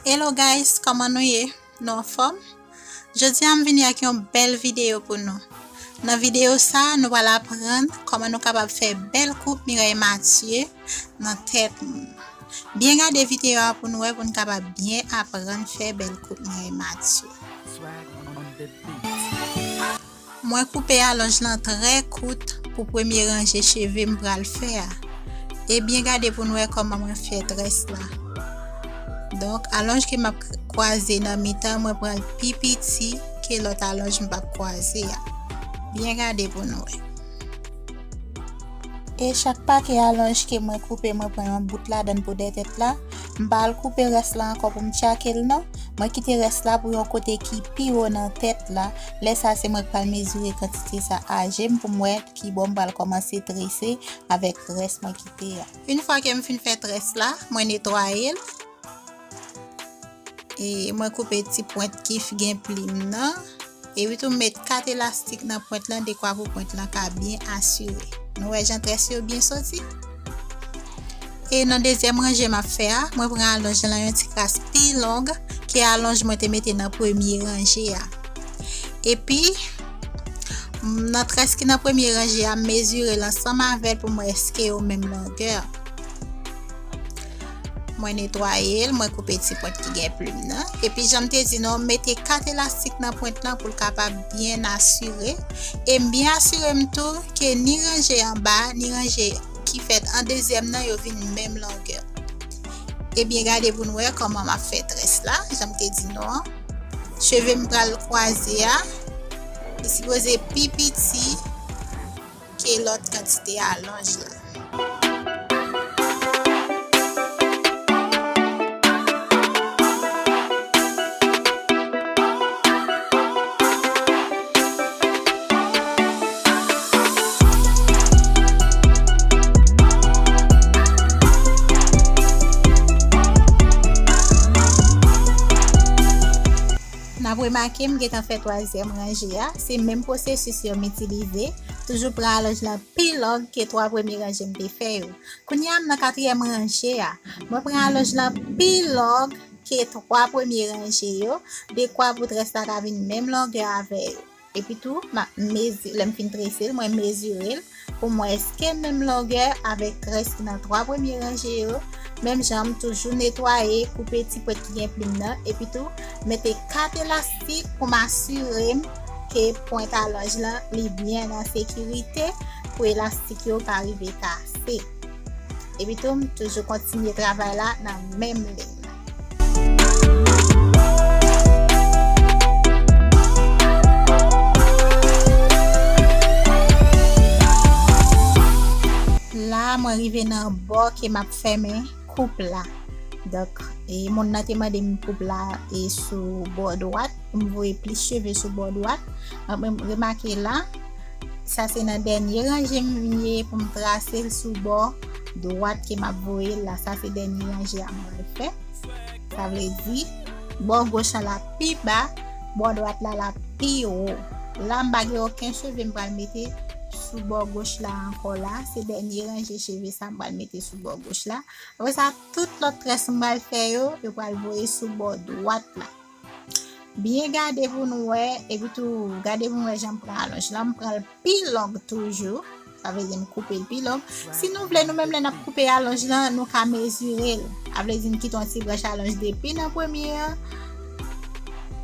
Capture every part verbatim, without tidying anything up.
Hello guys, kòman nou ye? Nou anfòm? Jodi a m vini ak yon bèl videyo pou nou. Nan videyo sa, nou pral aprann kòman nou kapab fè bèl koup Mireille Mathieu nan tèt moun. Byen gade videyo a pou nou wè, pou n kapab byen aprann fè bèl koup Mireille Mathieu. Mwen koupe alonj lan trè kout pou premye ranje cheve m pral fè a. E byen gade pou n wè kòman mwen fè très la. Donk, alonj ke m ap kwaze nan mitan, mwen pran l pi piti ke lòt alonj m p ap kwaze a. Byen gade pou n wè. E chak pake alonj ke mwen koupe, mwen pran yon bout ladan l pou dèyè tèt la. M pa al koupe rès la ankò pou m tchake l non. Mwen kite rès la pou yon kote ki pi wo nan tèt la. Lè sa, se mwen k pral mezire kantite sa a je m pou m wè ki bò m pral kòmanse trese avèk rès mwen kite a. Yon fwa ke m fin fè très la, mwen netwaye l. E mwen koupe ti pwent ki f-, gen plim nan. Epi tou, m met kat elastik nan pwent lan, dekwa pou pwent lan ka byen asire. Nou wè jan très yo byen soti? E nan dezyèm ranje m ap fè a, mwen pran alonj lan yon ti kras pi long ke alonj mwen te mete nan premye ranje a. Epi, m, nan très ki nan premye ranje a, m mezire l ansanm avè l pou m wè èske yo menm longè. Mwen netwaye l, mwen koupe ti pwent ki gen plim nan. Epi jan m te di nou, m mete kat elastik nan pwent lan pou l kapab byen asire. E m byen asire m tou ke ni ranje anba, ni ranje ki fèt an dezyèm nan, yo vin menm longè. Ebyen, gade pou n wè kòman m ap fè très la, jan m te di nou an. Cheve m pral kwaze a, li sipoze pi piti ke lòt kantite alonj la. N ap remake, m gentan fè twazyèm ranje a. Se menm pwosesis yo m itilize. Toujou pran alonj lan pi long ke twa premye ranje m te fè yo. Kounye a, m nan katriyèm ranje a. Mwen pran alonj lan pi long ke twa premye ranje yo, dekwa pou très la ka vin menm longè avè yo. Epi tou, m ap mezi-, lè m fin trese l, mwen mezire l pou m wè èske menm longè avèk très ki nan twa premye ranje yo. Menm jan, m toujou netwaye, koupe ti pwent ki gen plim nan, epi tou, mete kat elastik pou m asire m ke pwent alonj lan, li byen an sekirite pou elastik yo pa rive kase. Epi tou, m toujou kontinye travay la nan menm liy la. La, mwen rive nan bò ke m ap fèmen koup la. Donk, e, moun nan te mande m koup la, e, sou bò dwat, pou m voye plis cheve sou bò dwat. Mwen, mwen remake la, sa se nan dènye ranje m ye pou m trase l sou bò dwat ke m ap voye l la. Sa se dènye ranje a m pral fè. Sa vle di, bò goch la, la pi ba, bò dwat la, la pi wo. La, m pa gen okenn cheve m pral mete sou bò goch la ankò la. Se dènye ranje cheve sa m pral mete sou bò goch la. Apre sa, tout lòt très m pral fè yo, yo pral voye sou bò dwat la. Byen gade pou nou wè, epi tou gade pou nou wè jan m pran alonj lan, m pran l pi long toujou. Sa vle di m koupe l pi long. Si nou vle, nou menm lè n ap koupe alonj lan, nou ka mezire l. Sa vle di n kite yon ti branch alonj depi nan premye an,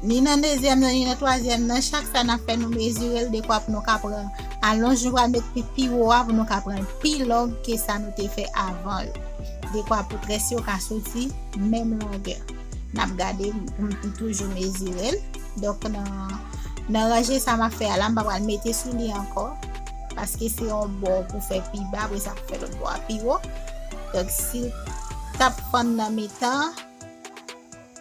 ni nan dezyèm nan, ni nan twazyèm nan. Chak sa n ap fè, nou mezire l dekwa pou nou ka pran alonj nou pral met pi, pi wo a, pou nou ka pran l pi long ke sa nou te fè avan yo. Dekwa pou très yo ka soti menm longè. N ap gade pou m toujou mezire l. Donk, nan, nan ranje sa m ap fè a la, m pa pral mete sou li ankò, paske se yon bò pou fè pi ba, apre sa pou fè lòt bò a pi wo. Donk, si l t ap fann nan mitan,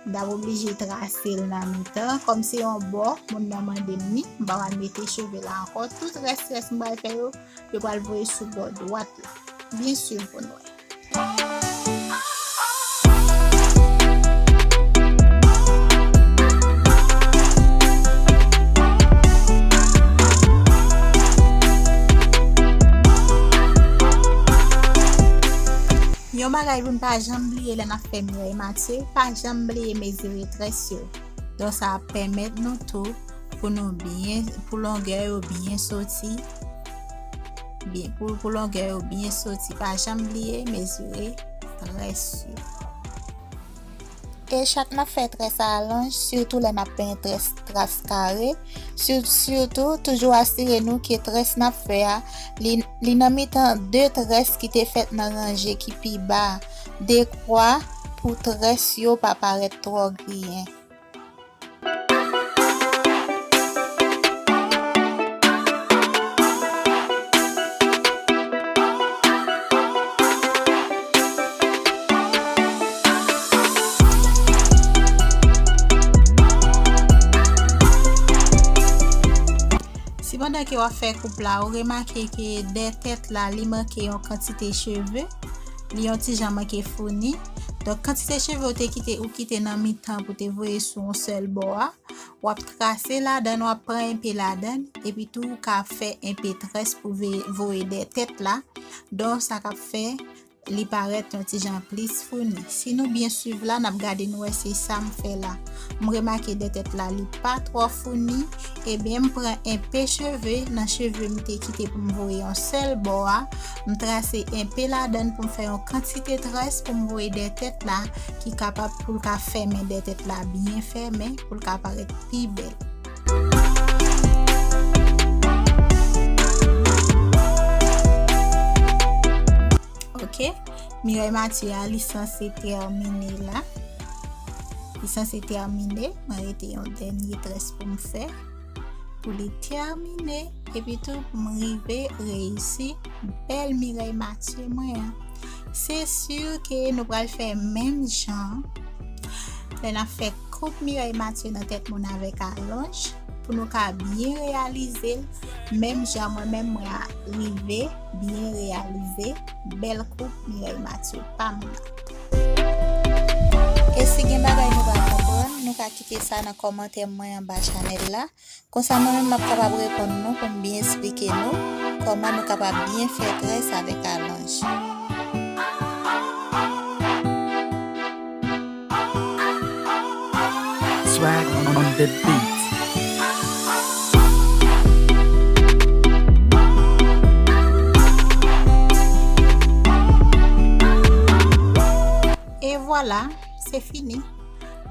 m t ap oblije trase l nan mitan. Kòm se yon bò, moun nan mande m li, m pa pral mete cheve la ankò. Tout rès, rès m pral fè yo, yo pral voye sou bò dwat la. Byen swiv pou n wè. Yon Bagay pou n pa janm bliye lè n ap fè Mireille Mathieu, pa janm bliye mezire très yo. Donk sa ap pèmèt nou tou pou nou byen, pou longè yo byen soti. Byen, pou, pou longè yo byen soti, pa janm bliye mezire très yo. E chak n ap fè très a alonj, sitou lè n ap penyen très tras kare, si-, sitou toujou asire nou ke très n ap fè a, li, li nan mitan de très ki te fèt nan ranje ki pi ba a, dekwa pou très yo pa parèt twò griyen. Si pandan ke w ap fè koup la, ou remake ke dèyè tèt la, li manke yon kantite cheve, li yon ti jan manke founi. Donk, kantite cheve ou te kite, ou kite nan mitan pou te voye sou yon sèl bò a, w ap trase ladan, w ap pran enpe ladan, epi tou ou ka fè enpe très pou ve-, voye dèyè tèt la. Donk, sa k ap fè li parèt yon ti jan plis founi. Si nou byen swiv la, n ap gade, nou wè se sa m fè la. M remake dèyè tèt la, li pa twò founi. Ebyen, m pran enpe cheve nan cheve m te kite pou m voye yon sèl bò a. M trase enpe ladan pou m fè yon kantite très pou m voye dèyè tèt la, ki kapab pou l ka fèmen dèyè tèt la byen fèmen, pou l ka parèt pi bèl. Ok, Mireille Mathieu a, li sanse tèmine la. Li sanse tèmine. Mwen rete yon dènye très pou m fè, pou li tèmine, epi tou pou m rive reyisi bèl Mireille Mathieu mwen an. Se si ke nou pral fè menm jan lè n ap fè koup Mireille Mathieu nan tèt moun avèk alonj, pou nou ka byen reyalize l, menm jan mwen menm mwen a rive byen reyalize bèl koup Mireille Mathieu pa m nan. E si gen bagay nou pa konprann, nou ka kite sa nan kòmantè mwen anba chanèl la. Konsa mwen menm m ap kapab reponn nou pou m byen esplike nou kòman nou kapab byen fè très avèk alonj. Swag on the beat. E vwala, se fini.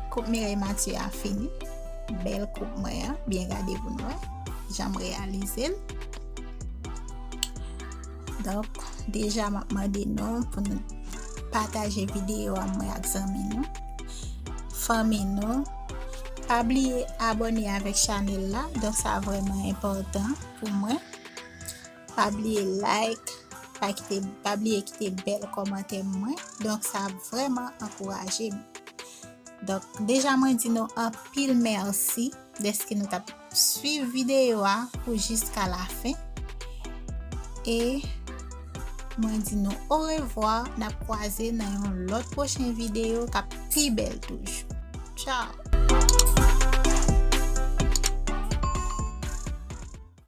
Koup Mireille Mathieu a fini. Bèl koup mwen an. Byen gade pou nou wè jan m reyalize l. Donk, deja m ap mande nou pou nou pataje videyo a mwen ak zanmi nou, fanmi nou. Pa bliye abòne avèk chanèl la. Donk, sa vrèman enpòtan pou mwen. Pa bliye like, pa kite, pa bliye kite bèl kòmantè mwen. Donk, sa vrèman ankouraje m. Donk, deja mwen di nou anpil mèsi dèske nou t ap swiv videyo a pou jiska la fen. E mwen di nou orevwa, n ap kwaze nan yon lòt pwochen videyo k ap pi bèl toujou. Tchao!